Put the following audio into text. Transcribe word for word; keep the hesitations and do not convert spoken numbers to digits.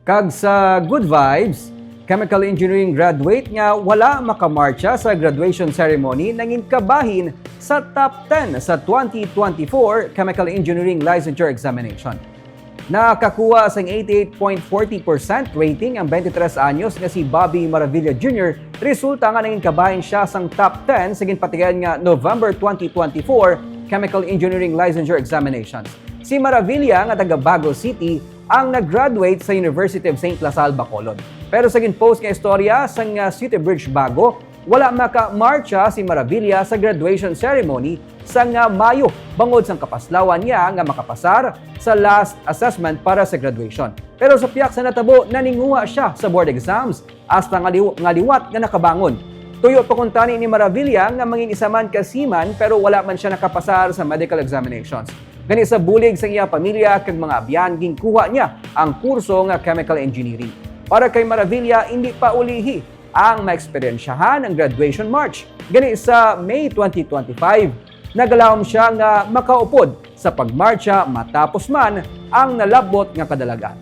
Kag sa Good Vibes, chemical engineering graduate nga wala makamarcha sa graduation ceremony nangin kabahin sa top ten sa twenty twenty-four Chemical Engineering Licensure Examination. Nakakuha sang eighty-eight point forty percent rating ang twenty-three anyos nga si Bobby Maravilla Junior, resulta nga nangin kabahin siya sang top ten sa ginpatigayon nga November twenty twenty-four Chemical Engineering Licensure Examinations. Si Maravilla nga taga Bago City ang nag-graduate sa University of Saint La Salle, Bacolod. Pero sa gin-post nga istorya sang, ah, City Bridge Bago, wala maka-marcha si Maravilla sa graduation ceremony sang, ah, Mayo bangod sang kapaslawan niya nga makapasar sa last assessment para sa graduation. Pero sa piyak sa natabo, naninguha siya sa board exams hasta nga liw-, nga liwat nga nakabangon. Tuyo pa kuntani ni Maravilla nga mangin isa man ka seaman pero wala man siya nakapasar sa medical examinations. Gani sa bulig sang iya pamilya kag mga abyan, ginkuha niya ang kurso nga chemical engineering. Para kay Maravilla, hindi pa ulihi ang maeksperiensyahan ang graduation march. Gani sa May twenty twenty-five, nagalaom siya nga makaupod sa pagmarcha matapos man ang nalabot nga kadalagan.